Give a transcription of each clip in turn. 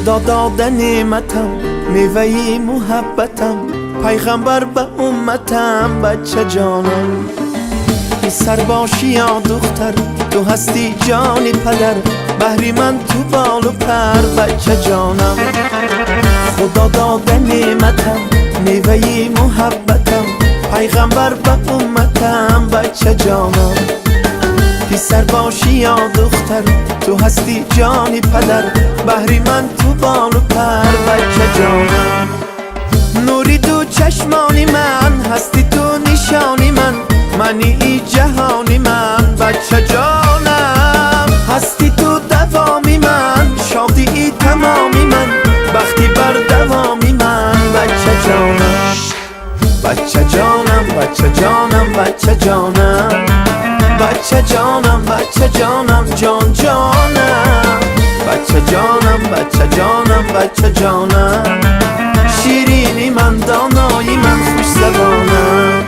Худо дода неъматам, меваи муҳаббатам, пайғамбар ба умматам, бача ҷонам. Писар бошӣ ё духтар, ту ҳастӣ ҷони падар, баҳри ман ту болу пар, бача ҷонам. Худо дода неъматам, меваи муҳаббатам, пайғамбар ба умматам, бача ҷонам. Писар бошӣ ё духтар, ту ҳастӣ ҷони падар, баҳри ман ту болу пар, бача ҷонам. Нури ду чашмони ман, ҳастӣ ту нишони ман, мани и ҷаҳони ман, бача ҷонам. Ҳастӣ ту давоми ман, шодии тамоми ман, бахти бардавоми ман, бача ҷонам. Бача ҷонам, бача ҷонам, бача ҷонам, бача ҷонам, бача ҷонам, ҷон ҷонам, бача ҷонам, бача ҷонам, бача ҷонам, ширини ман, донои ман, хушзабонам.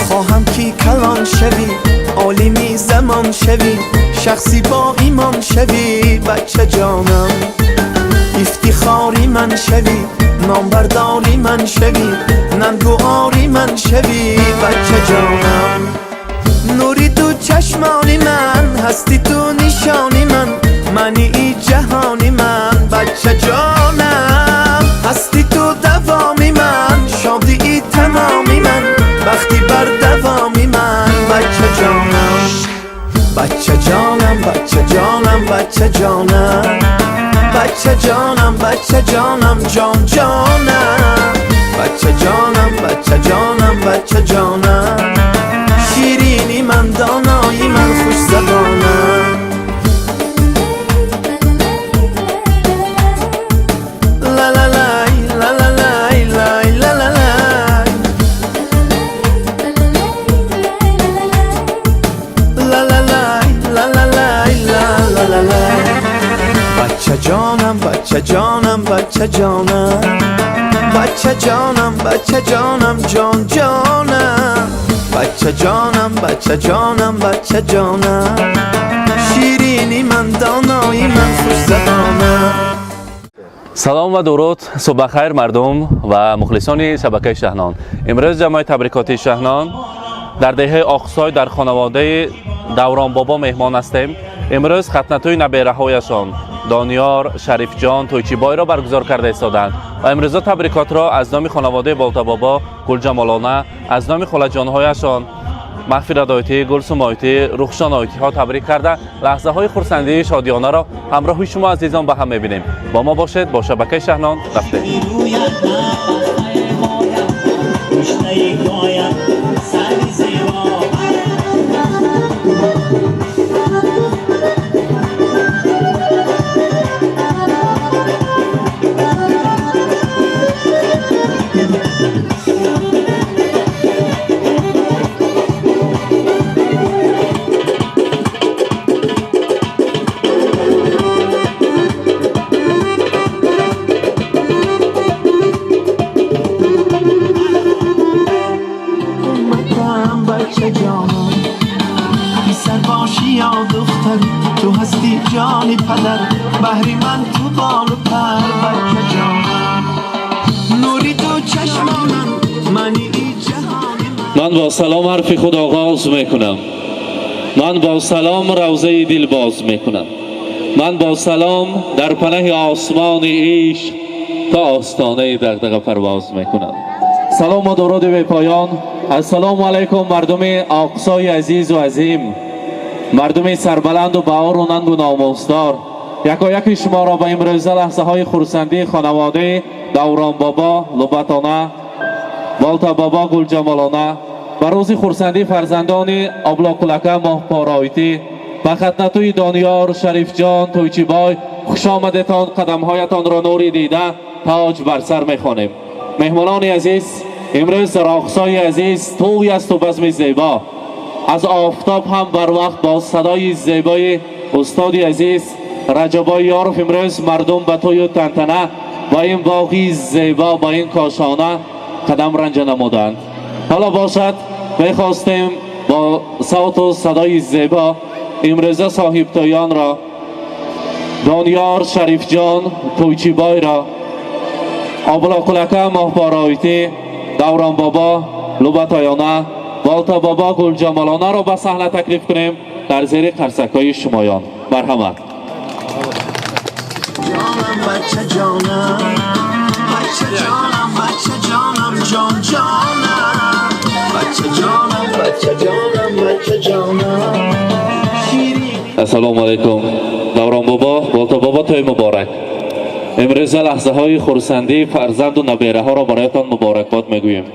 Хоҳам ки калон шавӣ, олими замон шавӣ, шахси бо имон шавӣ, бача ҷонам. Ифтихори ман шавӣ, номбардори ман шавӣ, нангу ори ман шавӣ, бача ҷонам. Нури ду чашмони ман, ҳастӣ ту нишони ман, мани и ҷаҳони ман, бача ҷонам. Ҳастӣ ту давоми ман, шодии тамоми ман, бахти бардавоми ман, бача ҷонам. Бача ҷонам, бача ҷонам, бача ҷонам, бача ҷонам, бача ҷонам, ҷон ҷонам, бача ҷонам, бача ҷонам, бача ҷонам, ширини ман, донои ман, хушзабонам. Ла-ла-лай, ла-ла-лай, лай, ла-ла-лай. Ла-ла-лай, ла-ла-лай, ла-ла-лай. Бача ҷонам, бача ҷонам, бача ҷонам, бача ҷонам, бача ҷонам, ҷон ҷонам, бача ҷонам, бача ҷонам, бача ҷонам, ширини ман, донои ман, хушзабонам. Салом ва дуруд, субҳ бахайр, мардум ва мухлисони шабакаи Шаҳнон. Имрӯз ҷамоаи табрикотии Шаҳнон дар деҳаи Оқсой дар хонаводаи Давронбобо меҳмон ҳастем. Имрӯз хатнатӯи набераҳояшон Дониёр, Шарифҷон, Тӯйчибойро баргузор карда истоданд ва имрӯза табрикотро аз номи хонаводаи Болтабобо, Гулҷамолона, аз номи холаҷонҳояшон Мағфиратойтӣ, Гулсумойтӣ, Рухшонойтиҳо табрик карда, лаҳзаҳои хурсандии шодиёнаро ҳамроҳи шумо азизон ба ҳам мебинем. Бо мо бошед, бо шабакаи Шаҳнон рафтем. Умматам, бача ҷонам. Писар бошӣ ё духтар, ту ҳастӣ ҷони падар, баҳри ман ту болу пар, бача ҷонам. Нури ду чашмонам, мани и ҷаҳони ман. Ман бо салом ҳарфи худ оғоз мекунам, ман бо салом равзаи дил боз мекунам, ман бо салом дар панаҳи осмони ишқ то остонаи дағдаға парвоз мекунам. Салом ва дуруди бепоён. Ассалому алайкум, мардуми Оқсои азизу азим, мардуми сарбаланду баору нангу номусдор. Якояки шуморо ба имрӯза лаҳзаҳои хурсандии хонаводаи Давронбобо, Лубатона, Болтабобо, Гулҷамолона, ба рӯзи хурсандии фарзандони Облоқулака, Моҳпоройтӣ, ба хатнатӯи Дониёр, Шарифҷон, Тӯйчибой хуш омадетон. Қадамҳоятонро нури дида, тоҷ бар сар мехонем. Меҳмонони азиз, имрӯз дар Оқсои азиз тӯй асту базми зебо аз офтоб ҳам барвақт бо садои зебои устоди азиз. Раҷабой Ёров имрӯз мардум ба тӯю тантана ба ин боғи зебо, ба ин кошона қадам ранҷа намуданд. Ҳоло бошад, мехостем бо савту садои зебо имрӯза соҳибтоёнро, Дониёр, Шарифҷон, Тӯйчибойро, Обулоқулака, Моҳпораойтӣ, Даврон бобо, Лубатоёна, Болта бобо, Гулҷамолонаро ба саҳна таклиф кунем дар зери қарсакҳои шумоён. Марҳамат. Ҷонам, бача ҷонам, бача ҷонам, бача ҷонам, ҷон ҷонам, бача ҷонам, бача ҷонам, бача ҷонам, ширин. Ассалому алайкум, Даврон бобо, Болта бобо, тӯй муборак! Имрӯза лаҳзаҳои хурсандии фарзанду набераҳоро бароятон муборакбод мегӯем.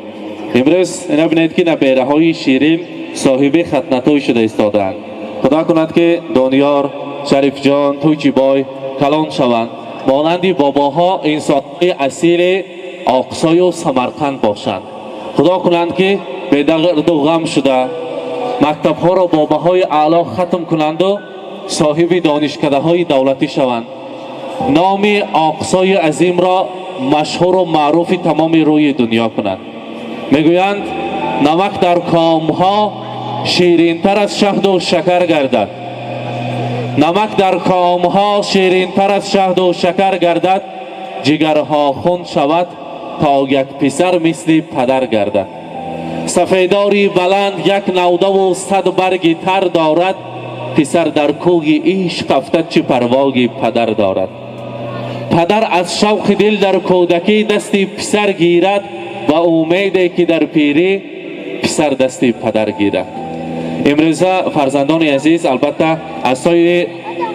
Имрӯз ина бинед, ки набераҳои ширин соҳиби хатнатӯй шуда истодаанд. Худо кунад, ки Дониёр, Шарифҷон, Тӯйчибой калон шаванд, монанди бобоҳо инсонҳои асили Оқсою Самарқанд бошанд. Худо кунанд, ки бедарду ғам шуда мактабҳоро бо баҳои аъло хатм кунанду соҳиби донишкадаҳои давлатӣ шаванд, номи Оқсои азимро машҳуру маъруфи тамоми рӯи дунё кунанд. Мегӯянд, намак дар комҳо ширинтар аз шаҳду шакар гардад, намак дар комҳо ширинтар аз шаҳду шакар гардад, ҷигарҳо хун шавад, то як писар мисли падар гардад. Сафедори баланд як навдаву 100 барги тар дорад, писар дар кӯги ишқ афтад, чӣ парвоги падар дорад? Падар аз шавқи дил дар кӯдакӣ дасти писар гирад, ба умеде ки дар пирӣ писар дасти падар гирад. Имрӯза фарзандони азиз, албатта, асои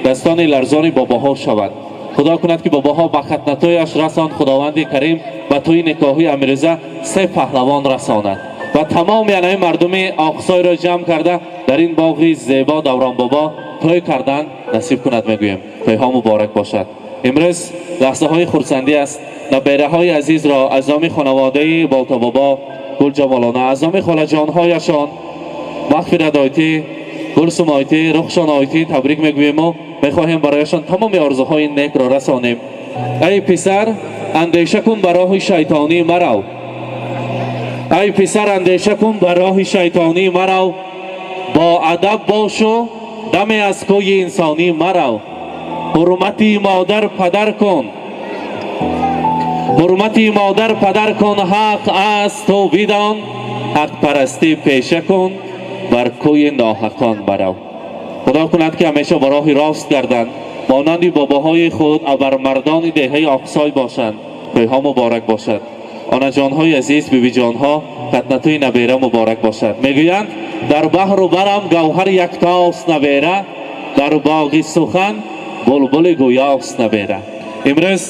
дастони ларзони бобоҳо шаванд. Худо кунад, ки бобоҳо ба хатнатояш расонд. Худованди карим ба тӯи никоҳи амирӯза се паҳлавон расонад ва тамоми анаи мардуми Оқсойро ҷамъ карда дар ин боғи зебо Даврон бобо тӯй кардан насиб кунад, мегӯем. Тӯйҳо муборак бошад. Имрӯз лаҳзаҳои хурсандӣ аст. Набераҳои азизро аз номи хонаводаи Болтобобо, Гулҷамолона, аз номи холаҷонҳояшон Мағфиратойтӣ, Гулсумойтӣ, Рухшонойтӣ табрик мегӯему мехоҳем барояшон тамоми орзуҳои некро расонем. Ай писар, андеша кун, ба роҳи шайтонӣ марав. Ай писар, андеша кун, ба роҳи шайтонӣ марав, бо адаб бошу даме аз кӯи инсонӣ марав. Ҳурмати модар падар кун, ҳурмати модар падар кун, ҳақ аст, ту бидон, ҳақпарастӣ пеша кун, бар кӯи ноҳақон барав. Худо кунад, ки ҳамеша ба роҳи рост гарданд, монанди бобоҳои худ абармардони деҳаи Оқсой бошанд. Тӯйҳо муборак бошад. Онаҷонҳои азиз, бибиҷонҳо, хатнатӯи набера муборак бошад. Мегӯянд, дар баҳру барам гавҳар яктост набера, дар боғи сухан булбули гӯёст набера. Имрӯз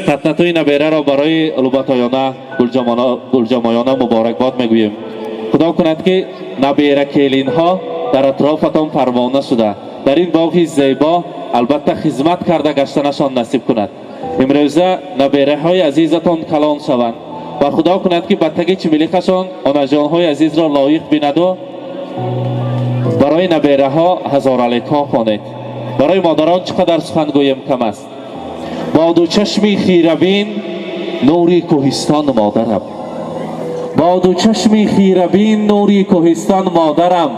хатнатӯи набераро барои Лубатоёна, Гулҷамоёна муборакбод мегӯем. Худо кунад, ки набера келинҳо дар атрофатон парвона шуда, дар ин боғи зебо, албатта, хизмат карда гаштанашон насиб кунад. Имрӯза набераҳои азизатон калон шаванд ва Худо кунад, ки ба таги чимилиқашон онаҷонҳои азизро лоиқ бинаду барои набераҳо ҳазораликҳо хонед. Барои модарон чӣ қадар сухан гӯем, кам аст. Бо ду чашми хирабин нури кӯҳистон модарам, бо ду чашми хирабин нури кӯҳистон модарам,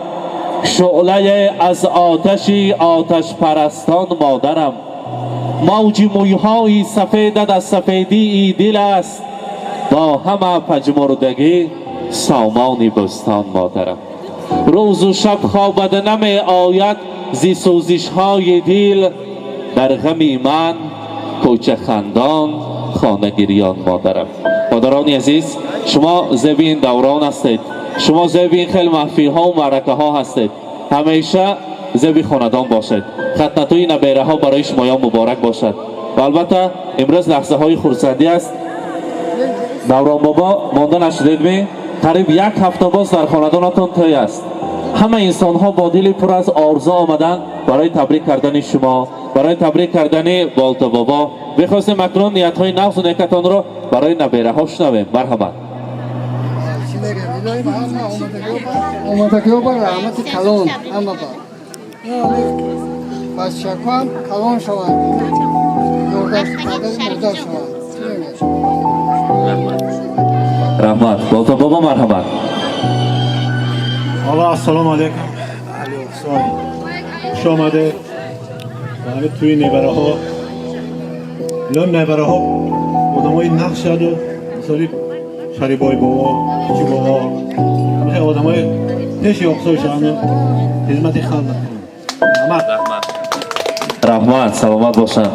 шӯълае аз оташи оташпарастон модарам. Мавҷи мӯйҳои сафедат аз сафедии дил аст, бо ҳама паҷмурдагӣ сомони бӯстон модарам. Рӯзу шаб хобад намеояд зи сӯзишҳои дил, дар ғами ман кӯчахандон, хонагирён модарам. Модарони азиз, шумо зеби ин даврон ҳастед, шумо зеби ин хел маҳфилҳову маъракаҳо ҳастед. Ҳамеша зеби хонадон бошед. Хатнатӯи набераҳо барои шумоён муборак бошад. Ва албатта, имрӯз лаҳзаҳои хурсандӣ аст. Даврон бобо, монда нашудед ми? Қариб як ҳафта боз дар хонадонатон тӯй аст. Ҳама инсонҳо бо дили пур аз орзу омаданд барои табрик кардани шумо, барои табрик кардани Болто бобо. Мехостем акнун ниятҳои нағзу некатонро барои набераҳо шунавем. Марҳамат. Омадагиҳо ба раҳмати калон, ҳама ба Бачако ҳам калон шаванд, ёрдам шаванд. Раҳмат. Болто бобо, марҳамат. Ҳоло ассалому алайкум, аҳли Оқсой, хуш омадед ба ҳамин тӯи небараҳо. Ино небараҳо одамои нақшаду мисоли Шарибой бобо, Кичи бобо, ҳамихел одамои пеши Оқсой шаванду хизмати халқ кунанд. Раҳмат. Раҳмат, саломат бошанд.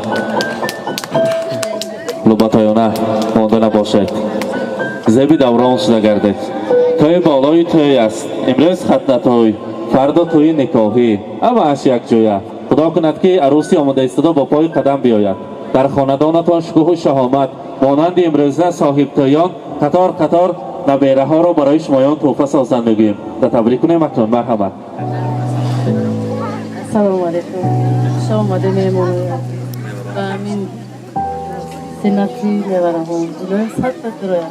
Лубатоёна монда набошед, зеби даврон шуда гардед. Тӯи болои тӯй аст имрӯз, хатнатӯй, фардо тӯи никоҳӣ, ҳамааш якҷоя. Худо кунад, ки арӯси омода истода бо пои қадам биёяд. Дар хонадонатон шукӯҳу шаҳомат монанди имрӯза соҳибтӯён қатор қатор набераҳоро барои шумоён тӯҳфа созанд, мегӯем. Да табрик кунем акнун, марҳамат. Салому алейкум, хуш омаде меҳмоноя ба ҳамин синати мебараҳом. Илоҳи сад бадроя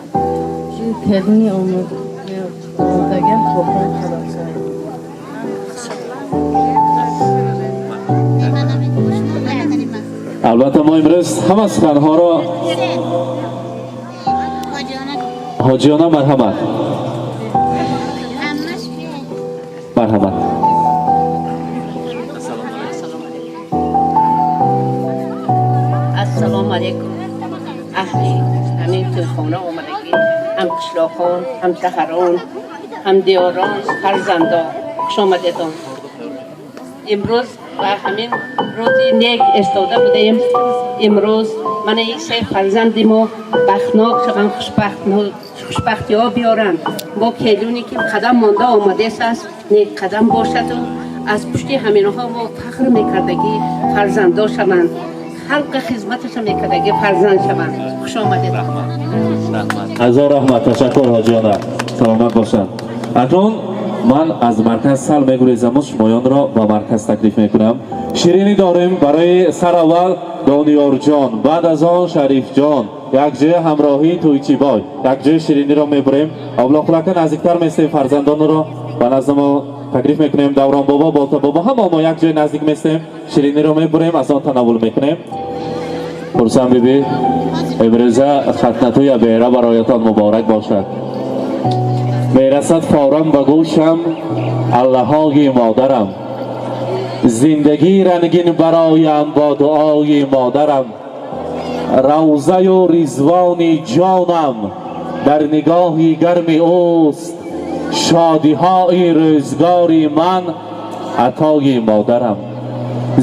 келини омодагиам боқои қадам шавад. Албатта, мо имрӯз ҳама суханҳоро ҳоҷиёна, марҳамат, марҳамат. Ассалому алайкум, аҳли ҳамин тӯйхона омадагӣ, ҳам қишлоқон, ҳам шаҳрон, ҳам диёрон, фарзандо, хуш омадедон. Имрӯз ба ҳамин рӯзи нек истода будаем. Имрӯз мана ин се фарзанди мо бахтнок шаванд, хушбахтиҳо биёранд. Мо келуне ки қадам монда омадест аст, нек қадам бошаду аз пушти ҳаминҳо мо фахр мекардагӣ фарзандо шаванд, халқи хизматаша мекардагӣ фарзанд шаванд. Хуш омадед. Ҳазор раҳмат, ташаккур, ҳоҷиёна, саломат бошанд. Акнун ман аз марказ сал мегурезаму шумоёнро ба марказ таклиф мекунам. Ширинӣ дорем барои сараввал Дониёрҷон, баъд аз он Шарифҷон, якҷоя ҳамроҳии Тӯйчибой якҷоя шириниро мебурем. Облоқулака наздиктар местем, фарзандонро ба назди мо таклиф мекунем. Даврон бобо, Болта бобо, ҳама мо якҷоя наздик местем, шириниро мебурем, аз он танаввул мекунем. Хурсанд биби, имрӯза хатнатӯи абера бароятон муборак бошад. Мерасад форам ба гӯшам аллаҳои модарам, зиндагӣ рангин бароям бо дуои модарам, равзаю ризвони ҷонам дар нигоҳи гарми ӯст, шодиҳои рӯзгори ман атои модарам.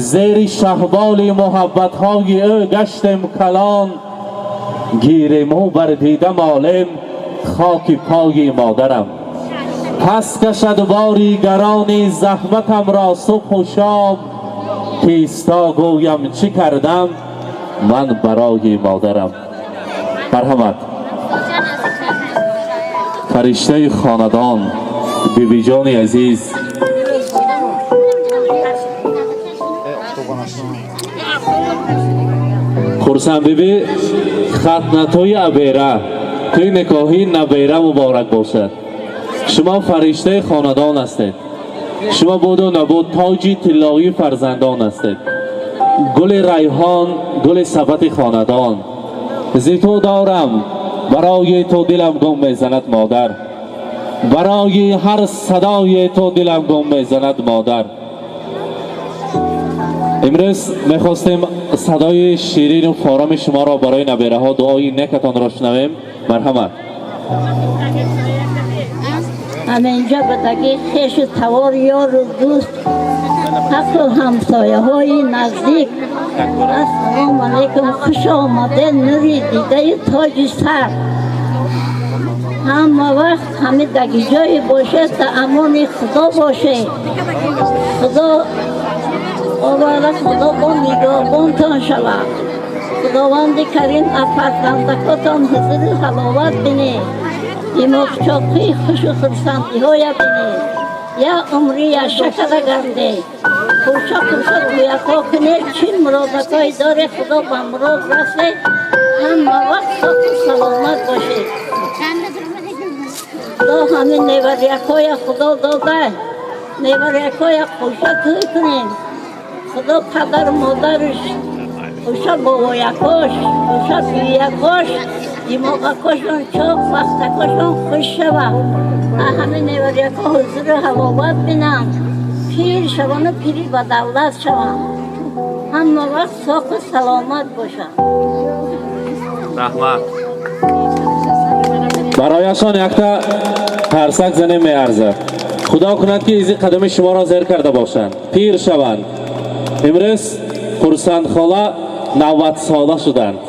Зери шаҳболи муҳаббатҳои ӯ гаштем калон, гирему бар дида молем хоки пои модарам. Пас кашад бори гарони заҳматамро субҳу шом, кисто гӯям чӣ кардам ман барои модарам. Марҳамат, фариштаи хонадон, бибиҷони азиз. Хурсанд биби, хатнатои абера, тӯи никоҳии набера муборак бошад. Шумо фариштаи хонадон ҳастед, шумо буду набуд тоҷи тиллоии фарзандон ҳастед, гули райҳон, гули сабати хонадон. Зи ту дорам, барои ту дилам гум мезанад модар, барои ҳар садои ту дилам гум мезанад модар. Имрӯз мехостем садои ширину форами шуморо барои набераҳо, дуои некатонро шунавем. Марҳамат. Ҳаминҷа бадаги хешу тавор, ёру дӯст, ҳаққу ҳамсояҳои наздик, ассалому алайкум, хуш омадед, нури дидаи тоҷи сар. Ҳама вақт ҳами даги ҷое бошед, да амони Худо бошед. Худо овара, Худо бо нигоҳбонтон шавад. Худованди карим аз фарзандакотон ҳузуру ҳаловат бинед, димоғчоқӣ, хушу хурсандиҳоя бинед, я умри я шакара гарде, хурша хурша гӯякҳо кунед, чӣ муродакҳое доре, Худо ба мурод расед, ҳама вақт соҳу саломат бошед. Худо ҳамин неварякҳоя Худо дода, неварякҳоя хурша тӯй кунем. Худо падар модарш, оша бобоякош, оша биякош, димоғакошон чоқ, вақтакошон хуш шавад. Ҳамин неваряко ҳузуру ҳаловат бинанд. Пир шавану пири ба давлат шаванд. Ҳама вақт соқу саломат бошанд. Раҳмат. Барояшон якта қарсак занем меарзад. Худо кунад ки изи қадами шуморо зер карда бошанд, пир шаванд. Имрӯз Хурсандхола 90 сола шуданд.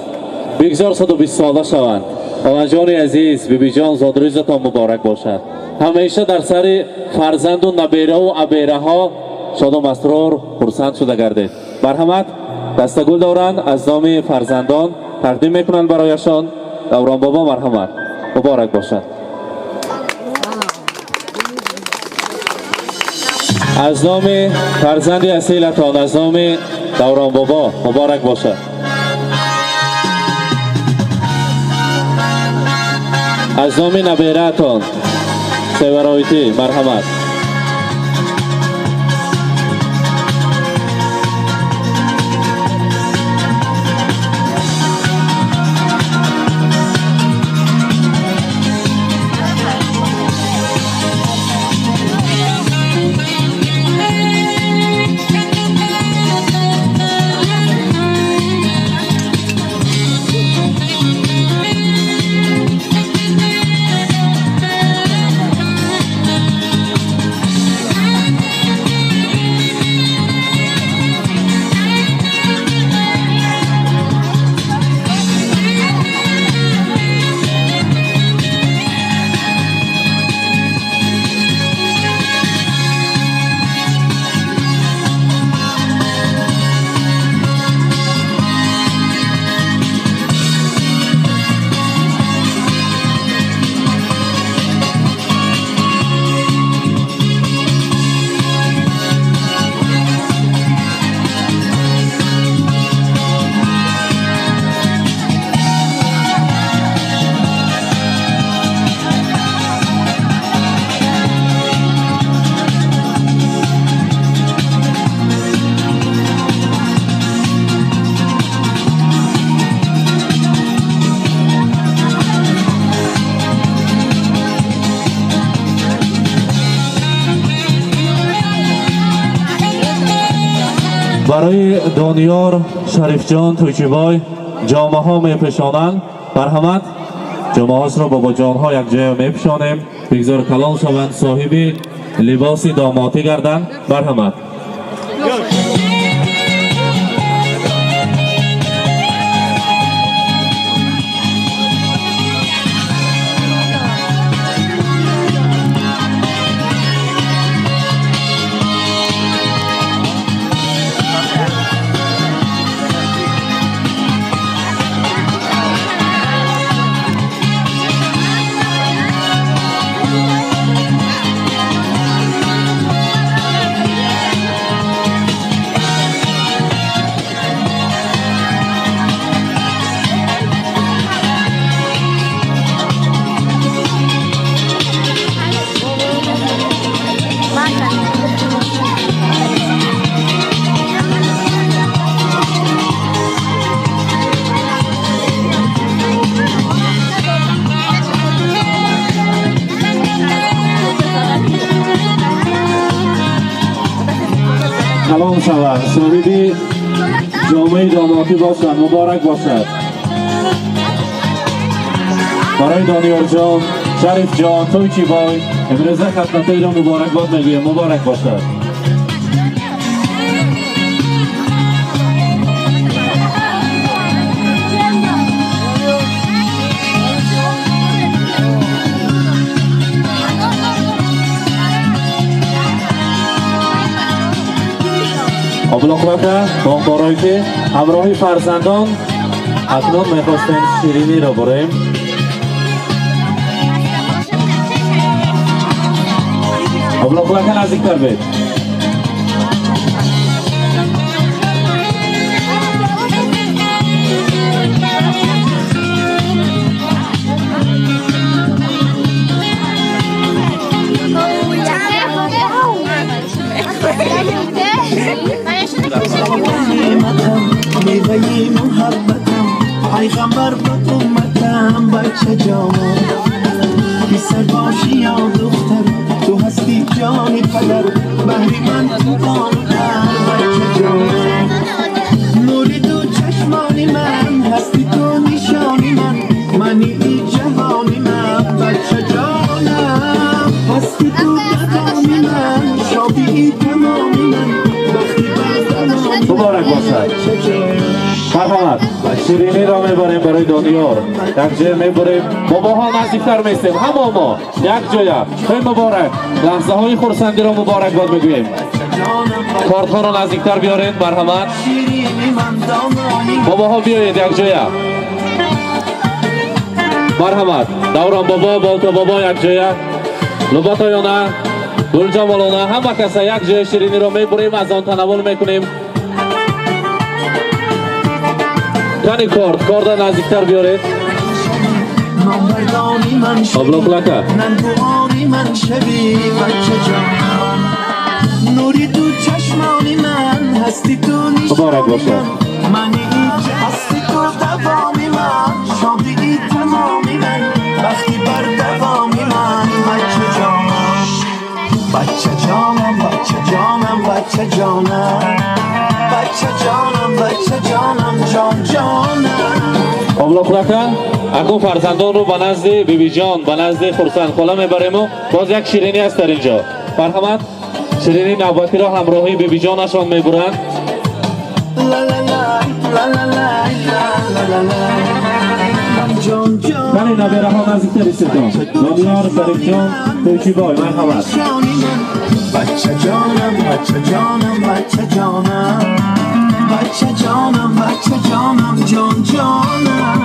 Бигзор 120 сола шаванд. Холаҷони азиз, бибиҷон, зодрӯзатон муборак бошад. Ҳамеша дар сари фарзанду набераву абераҳо шоду масрур хурсанд шуда гардед. Марҳамат, дастагул доранд аз номи фарзандон тақдим мекунанд барояшон. Даврон бобо, марҳамат, муборак бошад. Аз номи фарзанди асилатон, аз номи Даврон бобо муборак бошад. Аз номи набераатон Севароитӣ, марҳамат. Барои Дониёр Шарифҷон Тӯйчибой ҷомаҳо мепӯшонанд. Марҳамат, ҷомаҳошро бобоҷонҳо якҷоя мепӯшонем. Бигзор калон шаванд, соҳиби либоси домотӣ гарданд. Марҳамат. Калон шавад, соҳиби ҷомаи домотӣ бошад, муборак бошад. Барои Дониёрҷон, Шарифҷон, Тӯйчибой имрӯза хатматоиро муборакбод мегӯем. Муборак бошад. Облоқлака бонборое ки ҳамроҳи фарзандон акнун мехостем шириниро бурем. Облоқлака наздиктар бед. Меваи муҳаббатам, пайғамбар ба умматам, бача ҷонам. Писар бошӣ ё духтар, ту ҳастӣ ҷони падар, баҳри ман ту ону дар, бача ҷонам. Нури ду чашмони ман, ҳастӣ ту нишони ман, мани и ҷаҳони ман, бача ҷонам. Ҳастӣ ту давоми ман, шодии тамоми ман, бахти бардамони Муборак бошад. бача ҷонам. Марҳамат, ширинӣро мебарем барои Додиёр. Як ҷоя мебарем, бобоҳо наздиктар местем, ҳамо мо як ҷоя. Той муборак, лаҳзаҳои хурсандиро муборакбод мегӯем. Кортҳоро наздиктар биёред, марҳамат. Ширини ман, донои Бобоҳо биёед як ҷоя. Марҳамат, Даврон бобо, Болто бобо як ҷоя. Лубатоёна, Гулҷамолона, ҳама каса як ҷоя шириниро мебурем, аз он танаввул мекунем. Кани корт, корда наздиктар биёред. Номбардони ман шавӣ, Облоқлака. Нангуори ман шавӣ, бача ҷонам. Нури ду чашмони ман, ҳастӣ ту Муборак нишони бошад. ман, мани ҳастӣ ту давоми ман, шодии тамоми ман, бахти бардавоми ман, бача ҷонам. Бача ҷонам, бача ҷонам, бача ҷонам, бача ҷонам, бача ҷонам, ҷон ҷонам. Облоқлака, акун фарзандонро ба назди бибиҷон, ба назди Хурсандхола мебарему боз як ширинӣ аст дар инҷо. Марҳамат, ширинии навбатиро ҳамроҳии бибиҷонашон мебуранд. La la la, la la la, la la la la. Ҷон ҷон. Кани набераҳо наздиктар истедон. Додиёр, Зарифҷон, Тӯйчибой, марҳамат. Нишони ман, бача ҷонам, бача ҷонам, бача ҷонам, бача ҷонам, бача ҷонам, ҷон ҷонам,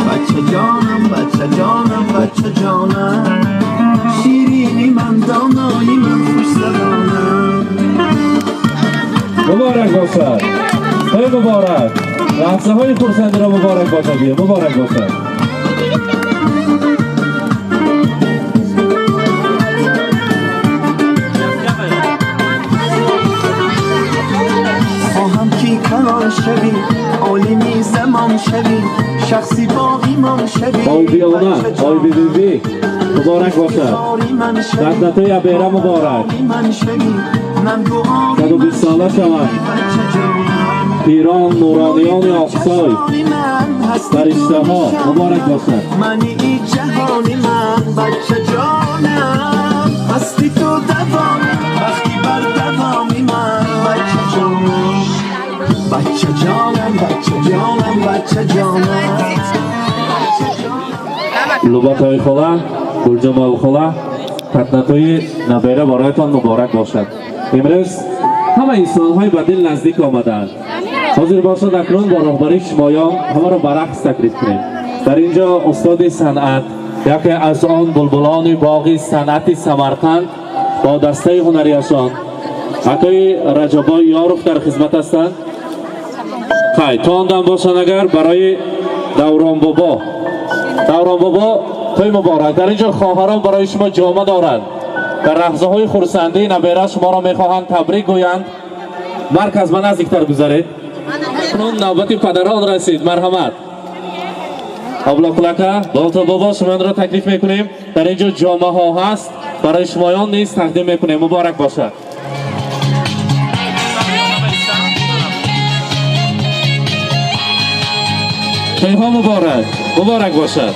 бача ҷонам, бача ҷонам, бача ҷонам, ширини ман, донои ман, хушзабонам. Муборак бошад. Той муборак. Лаҳзаҳои хурсандиро муборак бошад. Муборак бошад. Хоҳам ки калон шавӣ, олими замон шавӣ, шахси бо имон шавӣ. Ой биёна, ой биби, муборак бошад. Ифтихори ман шавӣ, Лаҳзатҳои абера муборак. ман шавӣ, нангуори 120 сола шаванд. бача ҷонам. Пирон, нурониёни Оқсой, Чашмони ман, ҳастӣ ту фариштаҳо, нишони муборак ман, бошад. мани и ҷаҳони ман, бача ҷонам. Ҳастӣ ту давом, бахти бардавоми ман, бача ҷонам. Бача ҷонам, бача ҷонам, бача ҷонам. Лубатои хола, Гулҷамол хола, хатнатои набера бароятон муборак бошад. Имрӯз ҳама инсонҳои ба дил наздик омадаанд. Ҳозир бошад, акнун бо роҳбарии шумоён ҳамаро ба рақс таклиф кунем. Дар инҷо устоди санъат, яке аз он булбулони боғи санъати Самарқанд бо дастаи ҳунарияшон акои Раҷабой Ёров дар хизмат ҳастанд. Хай, то он дам бошанд агар барои Даврон бобо. Даврон бобо, той муборак. Дар инҷо хоҳарон барои шумо ҷома доранд. Дар лаҳзаҳои хурсандии набера шуморо мехоҳанд табрик гӯянд. Марказ ба наздиктар гузаред. Акнун навбати падарон расид. Марҳамат. Облоқлака, Болто бобо, шумоёнро таклиф мекунем. Дар инҷо ҷомаҳо ҳаст. Барои шумоён низ тақдим мекунем. Муборак бошад. Тойҳо муборак. Муборак бошад.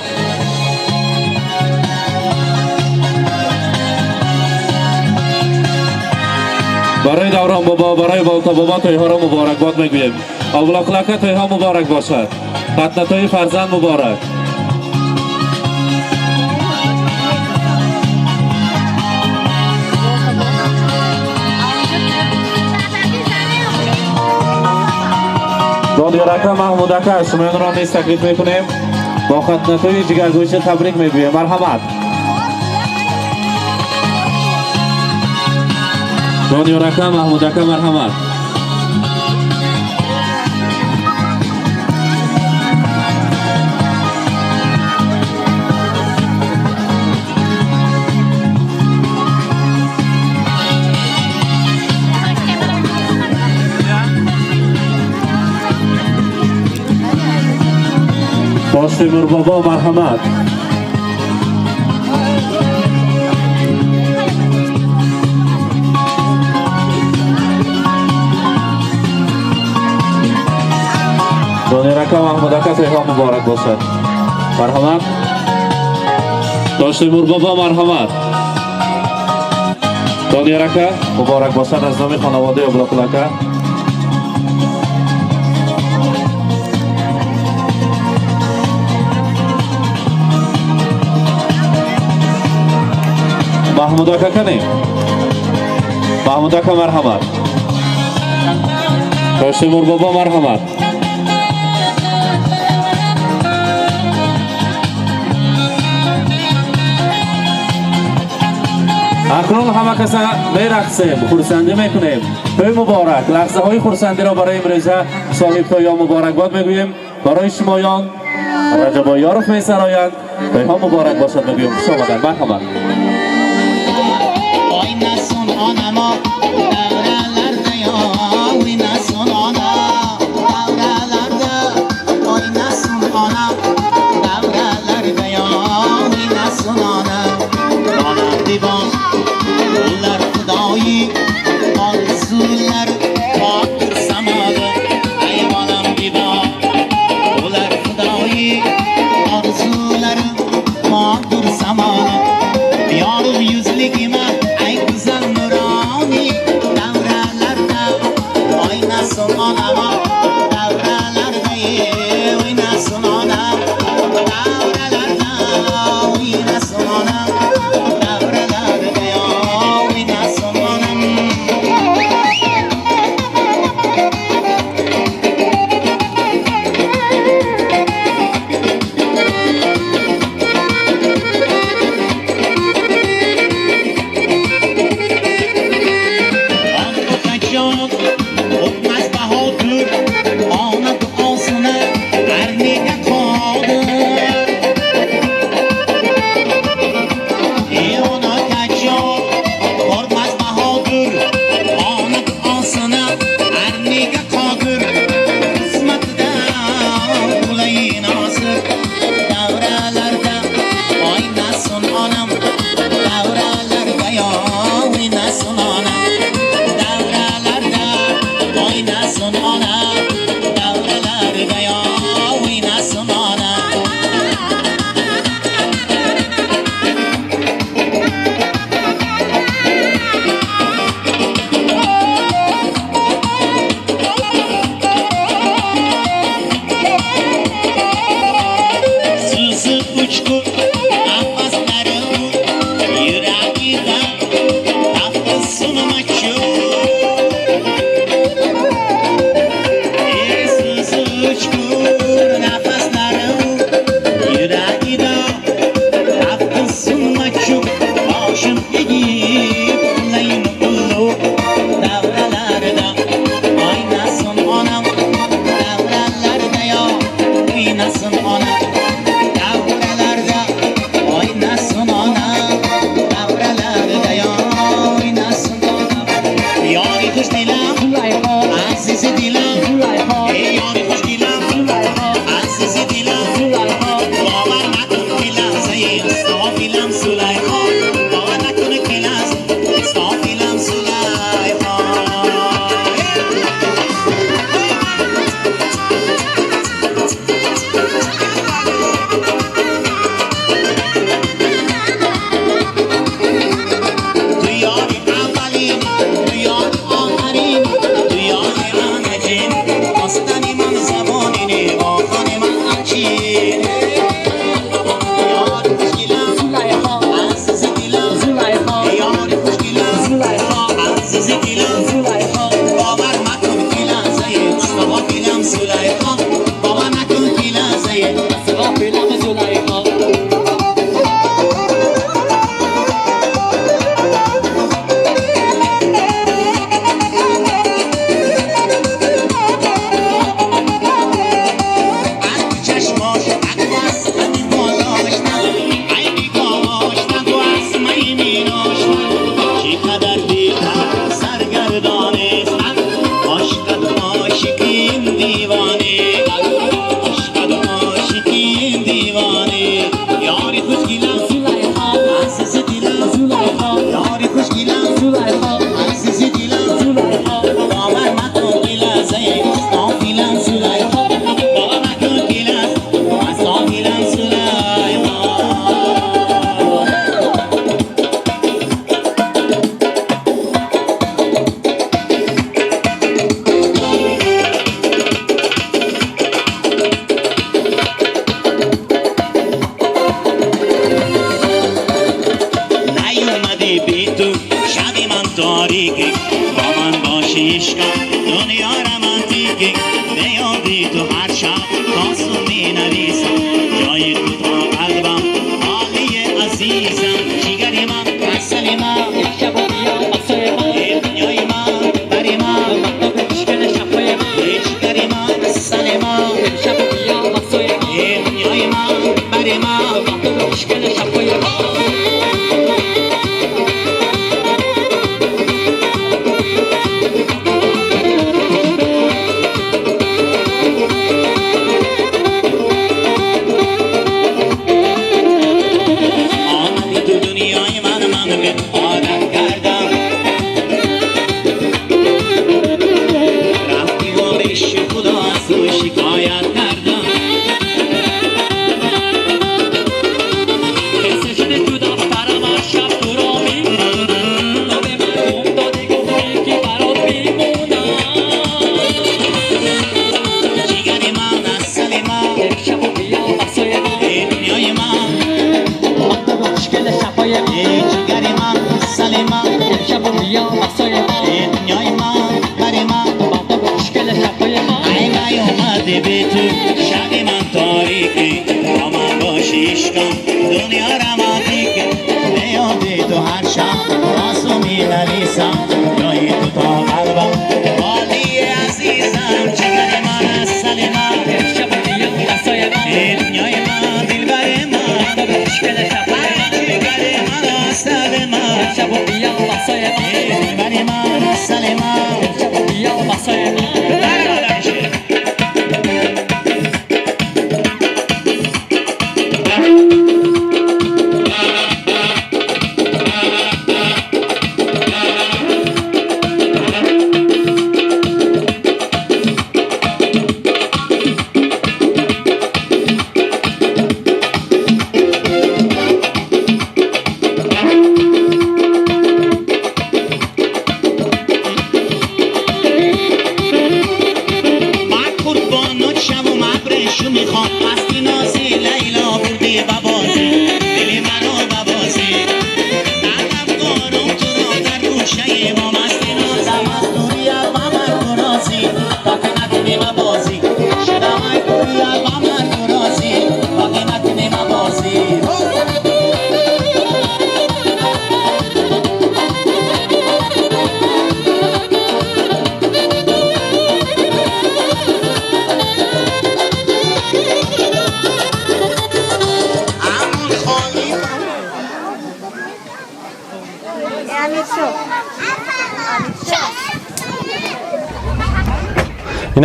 Барои Даврон бобо, барои Болто бобо тойҳоро муборакбод мегӯем. Облоқлака, тойҳо муборак бошад. Хатнатои фарзанд муборак. Додиёрака, Маҳмудака, шумоёнро низ таклиф мекунем. Бо хатнатои ҷигаргӯша табрик мегӯем. Марҳамат. Додиёрака, Маҳмудака, марҳамат. Тоштемур бобо марҳамат. Донир ака, Маҳмуд ака, тӯйҳо муборак бошад. Марҳамат. Тоштемур бобо марҳамат. Донир ака муборак бошад аз номи хонаводаи Облоқул ака. Маҳмуд ака канем? Маҳмуд ака марҳамат. Тоштемур бобо марҳамат. Акнун ҳама каса мерақсем, хурсандӣ мекунем. Тӯй муборак. Лаҳзаҳои хурсандиро барои имрӯза соҳибтоё муборакбод мегӯем. Барои шумоён Раҷабоёров месароянд. Тӯйҳо муборак бошад мегӯем. Хуш омаданд. Марҳамат. Oynasin onam davralarda, o'ynasin onam davralarda, oynasin onam davralarda, o'ynasin onam. Onam devon ular xudoyi orzular pokdir samoli. Ay bolam devon ular xudoyi orzulari pokdir samoli. Yorug' yuzligima ay go'zal nuroniy davralarda oynasin onam davralarda, o'ynasin onam davralarda, o'ynasin onam davralarda, o'ynasin onam. تاریکه با من باشی عشقم دنیا رمانتیکه به یادی تو هر شب تاسو می نویسم جای تو تا قلبم عالی عزیزم جیگر من عسل من امشب بیا واسه من دنیای من بری من مهتاب خوشگل شب‌های من جیگر من عسل من امشب بیا واسه من دنیای من بری من مهتاب خوشگل شب‌های من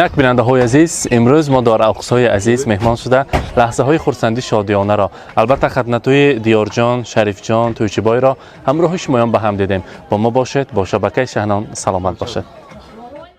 Инак бинандаҳои азиз, имрӯз мо дар Алқусҳои азиз меҳмон шуда лаҳзаҳои хурсандӣ шодиёнаро, албатта хатнатӯи Диёрҷон, Шарифҷон, Тӯйчибойро ҳамроҳи шумоён ба ҳам дидем. Бо мо бошед, бо шабакаи Шаҳнон саломат бошед.